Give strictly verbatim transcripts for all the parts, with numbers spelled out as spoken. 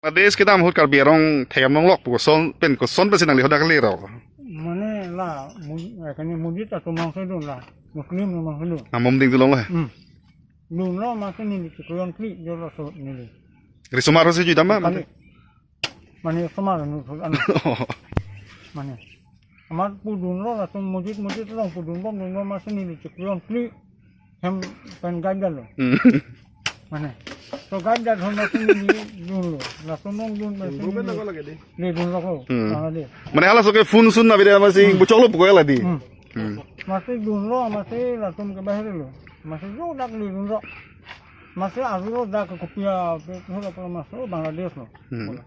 Bangladesh kedam ahut Karbi arong thekdam longlok pu koson pen koson pensi nangli hadak le ro. Mane la mu-, eh, kani mujit atum mang sedun la. Muslim mang sedun. Na mum ding tulong le. Hmm. Dunlo masi neli chikroyon kli jolo so neli. Risomar si jui dam ma, kali. Mane somar nu so anu. Mane. Amat pu dunlo latum mujit mujit along pu dunbom dunlo masi neli chikroyon kli. Hem pen guide lo. Hmm. Mane. So guide hon masi neli dunlo. Latum long dun masi neli. Neli dunlo ko. Hmm. Bangladesh. Mane halaso ke phone sun na bida masi Hmm. buchok lo pu ko la di. Hmm. Hmm. Masi dunlo, masi latum ke bahir lo. Masi jo dak le dunlo. Masi aru lo dak ke kopi a, pe, holo pula masi Bangladesh lo. Hmm.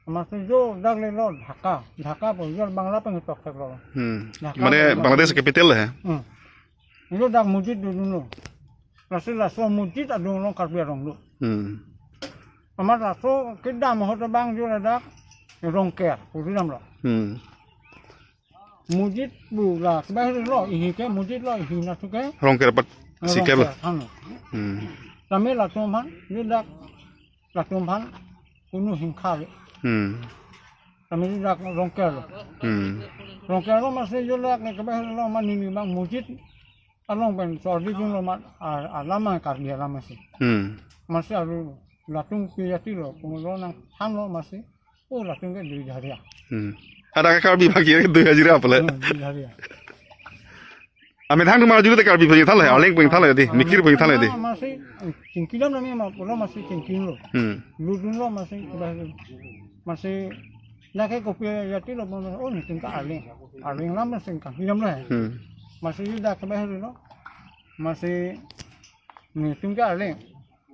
Masi jo dak le lo Dhaka. Dhaka pu jo Bangla pen tok thek lo. Hmm. Dhaka Mane pen Bangladesh capital he. Hmm. Jo dak mujit dunlo. Laso laso mujit adung long Karbi arong lo. Hmm. Amat laso kedam ahut abang jo ladak Rongker, pu damlo. Hmm. Mujit pu la kebahir lo, ihi ke mujit lo, ihi na tu ke. Rongker pat si ke ba. Rongker, anu. Hmm. Tame latum aphan, jo dak latum aphan, unu hingkha le. Hmm. Tame jo dak Rongker lo. Hmm. Rongker lo masi jo dak ne kebahir lo mane neli abang mujit along pen chordi dunlo mat a-, alam a Karbi alam masi. Hmm. Masi aru latum pi jati lo, pung lo nangthanlo masi. Oh, latum ke dui haria. Hmm. Ada ke Karbi bagi ke dui haria pula. Hmm, dui haria. Amethang tu maju te Karbi bagi thanlo, Arleng bagi thanlo di, Mikir bagi thanlo di. Masi chingki dam nami ma, pulo masi chingki lo. Hmm. Lu dunlo masi, masi dak ke kopi jati lo, oh, netum ke Arleng. Arleng alam masi kangki damlo. Hmm. Masi dak kebahir lo. Masi netum ke Arleng.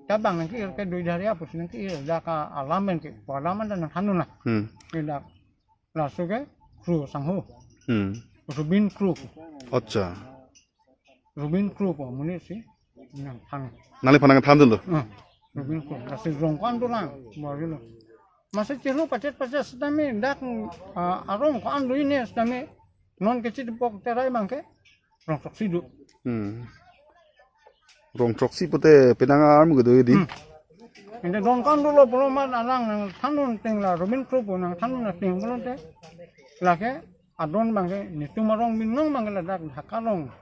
Tabang nangke-ir ke dui haria pusi nangke-ir dak alam pen ke. Alam pen nangthan dun na. Hmm. Ke dak laso ke Kro sangho. Hmm. Robin Kro. Acha. Robin Kro pu amonit si nangthan. Nangliphan nangthan dunlo. Hmm. Robin Kro. Lasi rong ko-an dolang. Baru lo. Masi chelo pachet pachet setame dak, ah, arong ko-an do ini setame non kechit pok terai abang ke. Rong throksi do. Hmm. Rong throksi pute penang armu kedo di. Hmm. Ante don ko-an dolo pulo mat alang nangthan dun ateng la Robin Kro pu nangthan dun ateng pulote. Lake adon abang ke netum arong binong abang ke ladak Dhaka along.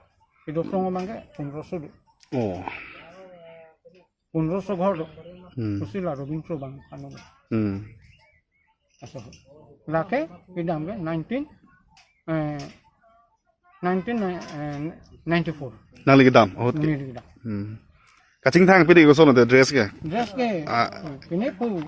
Kedo krong abang ke pundroso do. Oh. Pundroso ghor do. Hmm. Pusi la Robin Kro abang than dun. Hmm. Aso. Lake kedam ke nineteen, eh, nineteen, eh, ninety-four. Nangli kedam ahut ke. Neli kedam. Hmm. Kachingthang pidi koson te dress ke. Dress ke. Ah. Pine pu.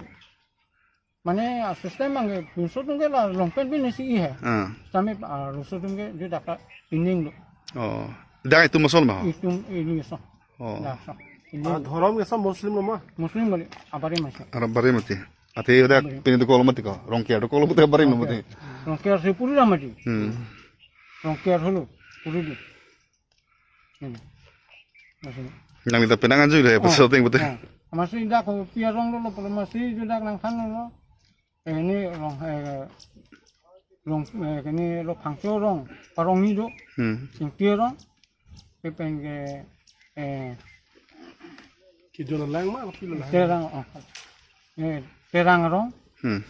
Mane, ah, system abang ke pinso atum ke la long pant pine si ihe. Ah. Sami, ah, ruso atum ke jo dak pining do. Oh. Dak itum asol ma? Itum ili so. Oh. Dak so. Ini Ah, dhorom ke sa Muslim lo ma? Muslim bali, abari masi. Ara bari mati. Ate dak Bari. Pine dokok lo mati ko. Rongker dokok lo pute bari lo mati. Rongker si puri la mati. Hmm. Rongker holo. Puri di. Ini. Masi. Nangli ta penang anju le, Oh, pesel ting pute. Oh. Masi dak kopi arong dolo, masi jo dak nangthan lo. Eh, ini rong, eh, rong, eh, kini lo Phangcho rong, parong ni do. Hmm. Singti rong. Kepen ke, eh, Kijo lang ma, kopi lang. Terang, oh. Eh, Terang rong. Hmm.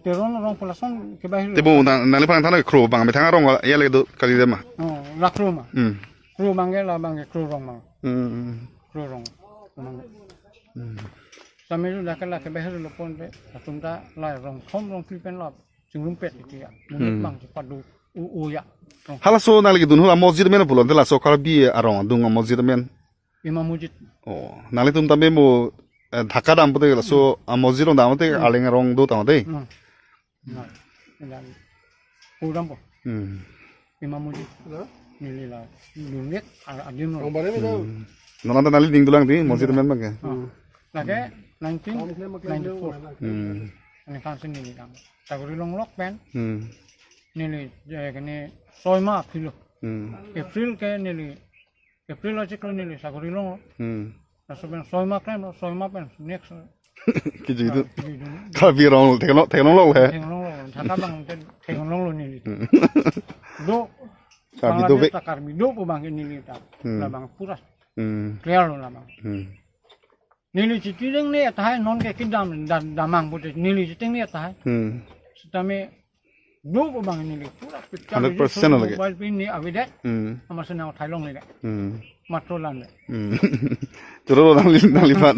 Terang rong pulason ke bahir. Te bo nang, nangliphan than Kro abang, methang arong ya le do kali de ma. Oh, la Kro ma. Hmm. Kro abang ke la abang ke Kro rong ma. Hmm. Kro rong. Abang. Hmm. Sami lo dak ke la ke bahir lo pon te, atum ta la rong thom rong phli pen la chingrum pet iti ya. Hmm. Monit abang si pado u u ya. Rong Halaso nangli kedun hula mosjid amen pulo, ante laso Karbi arong adung mosjid amen. Imam Mosjid. Oh, nanglitum tame mo, eh, Dhaka dam pute laso, ah, mosjid along dam pute Hmm. Arleng arong do tang te. Hmm. Nah, dan. Pu dampo. Hmm. Imam Mosjid. Halo? Neli la. Lunget, a-, adim lo. Bang Barem itu. Hmm. Non anta nangli ding dulang di, mosjid amen abang ke. Ah. Lake nineteen ninety-four. Hmm. Ini kan sini neli kan. Sagori longlok pen. Hmm. Neli, eh, kene soi ma philo. Hmm. April ke neli, April achiklo neli sagori longlo. Hmm. Laso pen soi ma klem lo, soi ma pen next. Kiji itu. Ah, kiji itu. Karbi arong thek long, thek longlok le. Thek longlok, Dhaka abang te thek longlo neli. Hmm. Do. Karbi do Bangladesh be. Ta Karbi do pu abang ke neli ta. Hmm. Labang pura. Hmm. Clear lo labang. Hmm. Neli chitingne athai non ke kedam dam, damang pute neli chitingne athai. Hmm. Sitame do ko bang neli pura picture hundred percent lagi. Mobile pin ni avedet. Hmm. Amat sena thailong le. Hmm. Matro lan le. Hmm. Choro nangli, nanglipat.